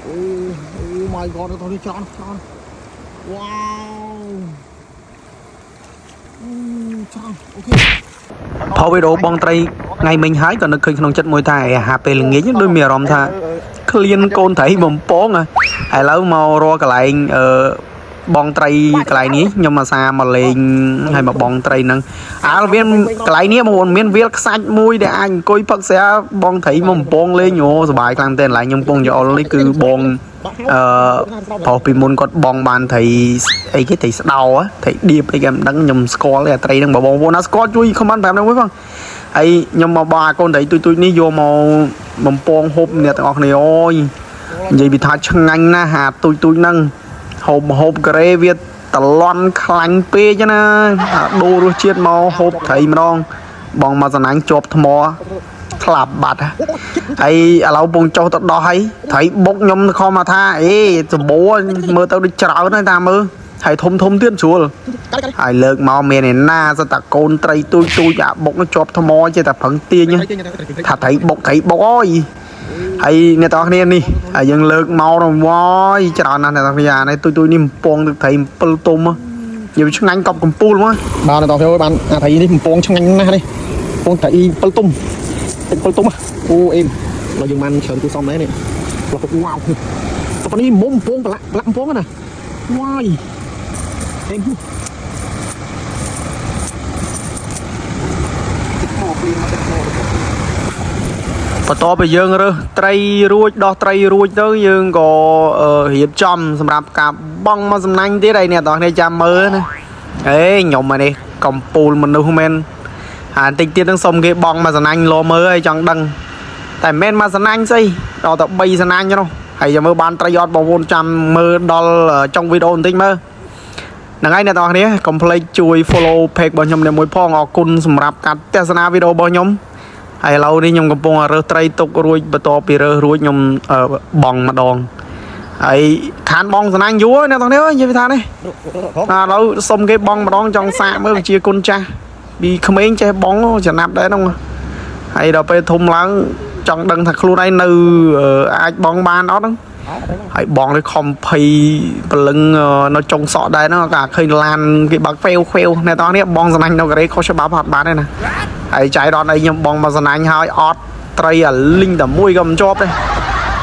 អូអូ my god ទៅនេះច្រើនច្រើនវ៉ាវអូច្រើន OK ផលវីដេអូបងត្រីថ្ងៃមិញហើយក៏នឹកឃើញក្នុងចិត្តមួយថាអាហារពេលល្ងាចហ្នឹងដូចមានអារម្មណ៍ថាឃ្លានកូនត្រីបំពងហ៎ឥឡូវមករកកន្លែងអឺបងត្រីកន្លែងនេះខ្ញុំអាសាមកលេងហើយមកបងត្រីហ្នឹងអើមានកន្លែងនេះបងប្អូនមានវាលខ្សាច់មួយដែលអាចអង្គុយផឹកស្រាបងត្រីមកបំពងលេងអូសប្បាយខ្លាំងទេកន្លែងខ្ញុំកំពុងយល់នេះគឺបងអឺប្រុសពីមុនគាត់បងបានត្រីអីគេត្រីស្ដោហ៎ត្រីឌៀបអីគេមិនដឹងខ្ញុំស្គាល់ទេអាត្រីហ្នឹងបើបងប្អូនណាស្គាល់ជួយ comment ប្រាប់ខ្ញុំមួយផង ហើយខ្ញុំមកបោះអាកូនត្រីទូចទូចនេះយកមកបំពងហូបអ្នកទាំងអស់គ្នាអូយនិយាយពីថាឆ្ងាញ់ណាស់អាទូចទូចហ្នឹងហូបហូបការ៉េវាតលន់ខ្លាញ់ពេកណាអាដូររសជាតិមកហូបត្រីម្ដង បងមកសំណាញ់ជាប់ថ្មក្លាប់បាត់ហើយឥឡូវពងចុះទៅដោះហើយត្រីបុកខ្ញុំខំមកថាអេសម្បូរមើលទៅដូចច្រើនហើយតាមមើលហើយធំធំទៀតស្រួល ហើយលើកមកមានឯណាសតកូនត្រីទូចទូចអាបុកនោះជាប់ថ្មចេះតែប្រឹងទាញថាត្រីបុកត្រីបុកអើយហើយអ្នកទាំងអស់គ្នានេះហើយយើងលើកមកដល់វយច្រើនណាស់អ្នកទាំងអស់គ្នាអានេះទូចទូចនេះកំពងទឹកត្រី7ទុំយើងឆ្ងាញ់កប់កំពូលមក បាទអ្នកទាំងអស់គ្នាបានអាត្រីនេះកំពងឆ្ងាញ់ណាស់នេះកំពងត្រី7ទុំទឹក7ទុំអូអេមឥឡូវយើងបានច្រើនគូសំដែរនេះវ៉ាវប៉ុន្នេះមុំកំពងប្រឡាក់ប្រឡាក់កំពងណាវ៉ាយអេម បន្ទាប់ពីយើងរើសត្រីរួចដោះត្រីរួចទៅយើងក៏រៀបចំសម្រាប់ការបង់មកសំណាញ់ទៀតហើយអ្នកទាំងអស់គ្នាចាំមើលណាអេខ្ញុំអានេះកំពូលមនុស្សមែនអាបន្តិចទៀតនឹងសុំគេបង់មកសំណាញ់លោមើលឲ្យចង់ដឹងតែមិនមែនមកសំណាញ់ស្អីដល់តែ3សំណាញ់នោះហើយចាំមើលបានត្រីអត់បងប្អូនចាំមើលដល់ចុងវីដេអូបន្តិចមើលហ្នឹងហើយអ្នកទាំងអស់គ្នាកុំភ្លេចជួយ follow page របស់ខ្ញុំអ្នកមួយផងអរគុណសម្រាប់ការទស្សនាវីដេអូរបស់ខ្ញុំ ហើយឥឡូវនេះខ្ញុំកំពុងរើសត្រីទុករួចបន្ទាប់ពីរើសរួចខ្ញុំបងម្ដងហើយខានបងសំណាញ់យូរអ្នកទាំងនេះអើយនិយាយថានេះឥឡូវសុំគេបងម្ដងចង់សាកមើលវិជាគុណចាស់ពីក្មេងចេះបងចំណាប់ដែរហ្នឹងហើយដល់ពេលធំឡើងចង់ដឹងថាខ្លួនឯងនៅអាចបងបានអត់ហ្នឹងហើយបងនេះខំភ័យព្រលឹងនៅចុងសក់ដែរហ្នឹងក៏ឃើញឡានគេបើកហ្វេវហ្វេវអ្នកទាំងនេះបងសំណាញ់នៅការ៉េខុសច្បាប់អត់បានទេណា ហើយចៃដន្យអីខ្ញុំបងមកសំណាញ់ហើយអត់ត្រីអាលីងតែមួយក៏មិនជាប់ដែរ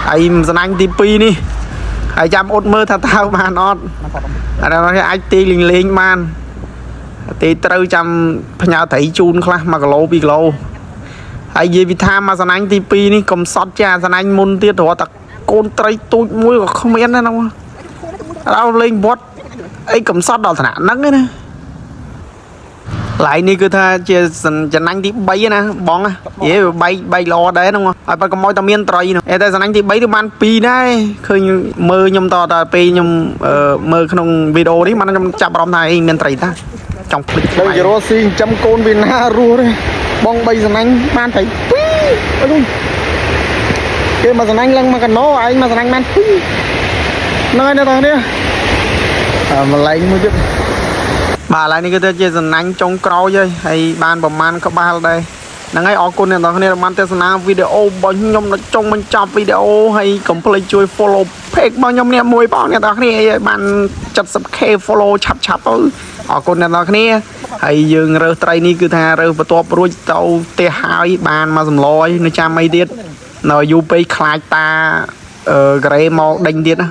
ហើយសំណាញ់ទី2នេះហើយចាំអ៊ុតមើលថាតើបានអត់អានេះគេអាចទីលេងលេងបានទីត្រូវចាំផ្ញើត្រីជូនខ្លះ1គីឡូ2គីឡូហើយនិយាយពីថាមកសំណាញ់ទី2នេះកុំសត់ចាសំណាញ់មុនទៀតរត់តែកូនត្រីទូចមួយក៏គ្មានដែរហ្នឹងដល់លេងវត្តអីកំសត់ដល់ថ្នាក់ហ្នឹងឯណា ឡៃនេះគឺថាជាចំណាញ់ទី3ណាបងយេបែកបែកល្អដែរហ្នឹងហើយបើកុំឲ្យតែមានត្រីហ្នឹងតែចំណាញ់ទី3ទៅបាន2ដែរឃើញមើលខ្ញុំតតែពេលខ្ញុំមើលក្នុងវីដេអូនេះបានខ្ញុំចាប់អារម្មណ៍ថាអីមានត្រីតាចង់ភ្លេច ដឹងជារស់ស៊ីចិញ្ចឹមកូនវាណារស់ទេបង3សំណាញ់បានត្រី2អើយគេមកសំណាញ់ឡើងមកកណោឯងមកសំណាញ់បាន2ហ្នឹងហើយអ្នកទាំងនេះអាម្លែងមួយទៀត បាទឥឡូវនេះគឺទៅជាសំណាញ់ចុងក្រោយហើយហើយបានប្រមាណក្បាលដែរហ្នឹងហើយអរគុណអ្នកទាំងគ្នាដែលបានទស្សនាវីដេអូរបស់ខ្ញុំដល់ចុងបញ្ចប់វីដេអូហើយកុំភ្លេចជួយ follow page របស់ខ្ញុំនេះមួយផងអ្នកទាំងគ្នាឲ្យបាន 70K follow ឆាប់ឆាប់ទៅអរគុណអ្នកទាំងគ្នាហើយយើងរើសត្រីនេះគឺថារើសបន្ទាប់រួចទៅផ្ទះហើយបានមកសម្លយនៅចាំអីទៀតនៅយូរពេកខ្លាចតាអឺការ៉េមកដេញទៀតណា